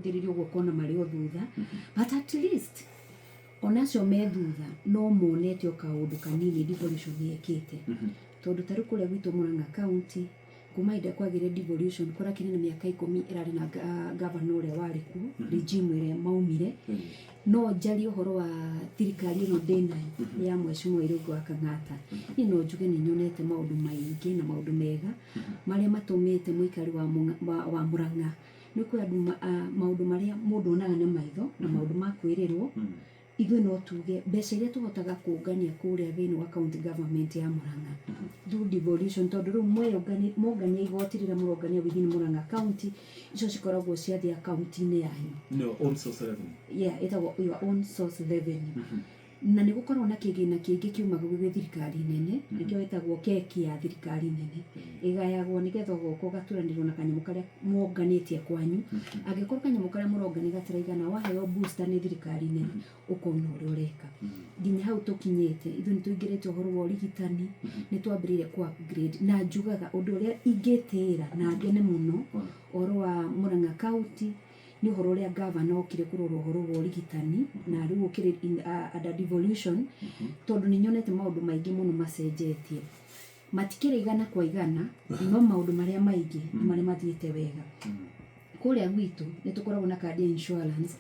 Thĩrĩria ũguo ũkona marĩ o thutha, but at least ona acio me thutha no monete o kaũndũ kanini devolution yekĩte, tondũ ta rĩu kũrĩa gwitũ Murang'a County, kuma hĩndĩ ĩrĩa kwagĩire devolution, kũrakĩrĩ na mĩaka 10 ĩrarĩ na governor ũrĩa warĩ kuo, regime ĩrĩa maumire. No njarie ũhoro wa thirikari ĩno ndĩnayo ya Mheshimiwa Irũngũ wa Kang'ata, niĩ no njuge nĩ nyonete maũndũ maingĩ na maũndũ mega marĩa matũmĩte mũikari wa Murang'a. Nĩ kwĩ andũ maũndũ marĩa mũndũ onaga na maitho na maũndũ ma kwĩrĩrwo. Ithuĩ no tuge mbeca iria tũhotaga kũngania kũrĩa thĩinĩ wa county government ya Murang'a through devolution, tondũ rĩu mwongania igoti rĩrĩa mũrongania within Murang'a County, icio cikoragwo ciathiĩ akaunti-inĩ yanyu. No own source revenue. Yeah, ĩtagwo your own source revenue, na nĩ gũkoragwo na kĩgĩna kĩngĩ kiumaga gwĩ thirikari nene, nĩkĩo ĩtagwo keki ya thirikari nene. Ĩgayagwo nĩgetha ũgoka ũgaturanĩrwo na kanyamũ karĩa mwonganĩtie kwanyu. Angĩkorwo kanyamũ karĩa mũrongania gatiraigana, waheo booster nĩ thirikari nene, ũkona ũrĩa ũreka. Nginya hau tũkinyĩte, ithuĩ nĩ tũingĩrĩte ũhoro wa ũrigitani, nĩ twambĩrĩirie ku upgrade, na njugaga ũndũ ũrĩa ingĩtĩĩra na ngene mũno ũhoro wa Murang'a County nĩ ũhoro ũrĩa gavana okire kũrora ũhoro wa ũrigitani, na rĩu ũkĩrĩ under devolution, tondũ nĩ nyonete maũndũ maingĩ mũno macenjetie. Matikĩrĩ igana kwa igana, no maũndũ marĩa maingĩ nĩ marĩa mathiĩte wega. Kũrĩa gwitũ nĩ tũkoragwo na kandi ya insurance.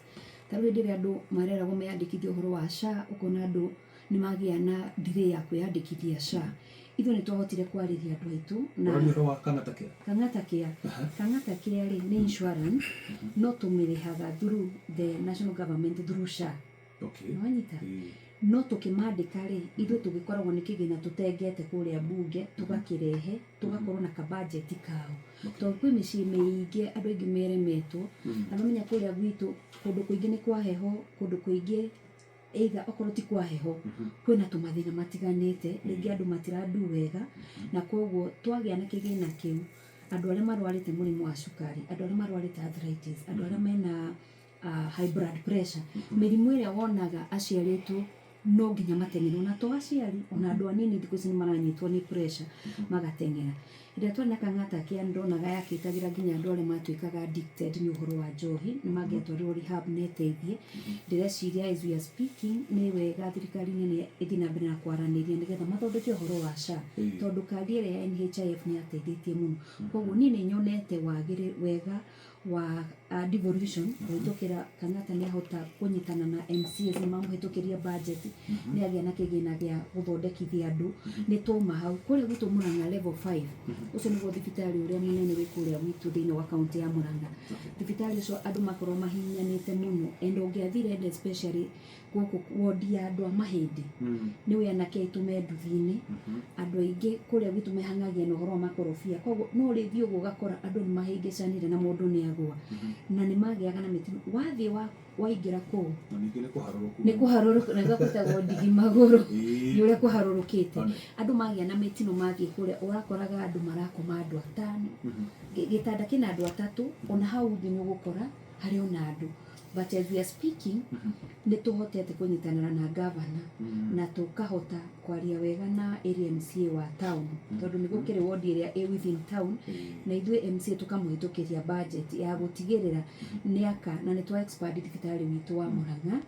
Ta rĩu hĩndĩ ĩrĩa andũ mareragwo meyandĩkithie ũhoro wa SHA, ũkona andũ nĩ magĩa na delay ya kwĩyandĩkithia SHA. Ithuĩ nĩ twahotire kwarĩria andũ aitũ na Ũraria ũhoro wa Kang'ata Care? Kang'ata Care. Kang'ata Care rĩ, nĩ insurance, no tũmĩrĩhaga through the national government, through SHA. Nĩwanyita? No tũkĩmandĩka rĩ, ithuĩ tũgĩkoragwo nĩ kĩgĩna tũtengete kũrĩa mbunge, tũgakĩrehe, tũgakorwo na kabajeti kao, tondũ kwĩ mĩciĩ mĩingĩ andũ aingĩ meremetwo. Na mamenya kũrĩa gwitũ kũndũ kũingĩ nĩ kwa heho, kũndũ kũingĩ either okorwo ti kwa heho, kwĩna tũmathĩna matiganĩte, rĩngĩ andũ matirandu wega. Na koguo twagĩa na kĩgĩna kĩu, andũ arĩa marwarĩte mũrimũ wa cukari, andũ arĩa marwarĩte arthritis, andũ arĩa mena high blood pressure, mĩrimũ ĩrĩa wonaga aciari aitũ no nginya mateng'ere, ona to aciari, ona andũ anini thikũ ici nĩ maranyitwo nĩ pressure magateng'era. Rĩrĩa twarĩ na Kang'ata Care, ndonaga yakĩtagĩra nginya andũ arĩa matuĩkaga addicted nĩ ũhoro wa njohi, nĩ mangĩatwarirwo rehab na ĩteithie. Ndĩreciria as we are speaking, nĩ wega thirikari nene ĩthiĩ na mbere na kwaranĩria nĩgetha mathondeke ũhoro wa SHA, tondũ kandi ĩrĩa ya NHIF nĩ yateithĩtie mũno. Koguo niĩ nĩ nyonete wagĩrĩ wega wa devolution kũhĩtũkĩra Kang'ata. Nĩ ahota kũnyitana na MCAs, nĩ mamũhĩtũkĩria budget, nĩ agĩa na kĩgĩna gĩa gũthondekithia andũ. Nĩ twauma hau kũrĩa gwitũ Murang'a level 5, ũcio nĩguo thibitarĩ ũrĩa mũnene wĩ kũrĩa gwitũ thĩinĩ wa kaunti ya Murang'a. Thibitarĩ ũcio andũ makorwo mahihinyanĩte mũno, and ũngĩathire, and especially gũkũ wodi ya andũ a mahĩndĩ, nĩ wĩ anake aitũ me nduthi-inĩ, andũ aingĩ kũrĩa gwitũ mehang'agia na ũhoro wa makorobia. Koguo no ũrĩthiĩ ũguo ũgakora andũ nĩ mahĩngĩcanire na mũndũ nĩ agũa na nĩ magĩaga na mĩtino. Wathiĩ waingĩra kũu, Na ningĩ nĩ kũharũrũku. Nĩ kũharũrũka, na nĩguo gwĩtagwo ndigi magũrũ, nĩ ũrĩa kũharũrũkĩte. Andũ magĩa na mĩtino mathiĩ kũrĩa, ũrakoraga andũ marakoma andũ atano. Gĩtanda kĩna andũ atatũ, ona hau thĩ nĩ ũgũkora harĩ ona andũ. But as we are speaking, nĩ tũhotete kũnyitanĩra na gavana na tũkahota kwaria wega na area MCA wa town, tondũ nĩ gũkĩrĩ wodi ĩrĩa ĩ within town, na ithuĩ MCA tũkamũhĩtũkĩria budget ya gũtigĩrĩra nĩ aka na nĩ twa expand thibitarĩ witũ wa Murang'a.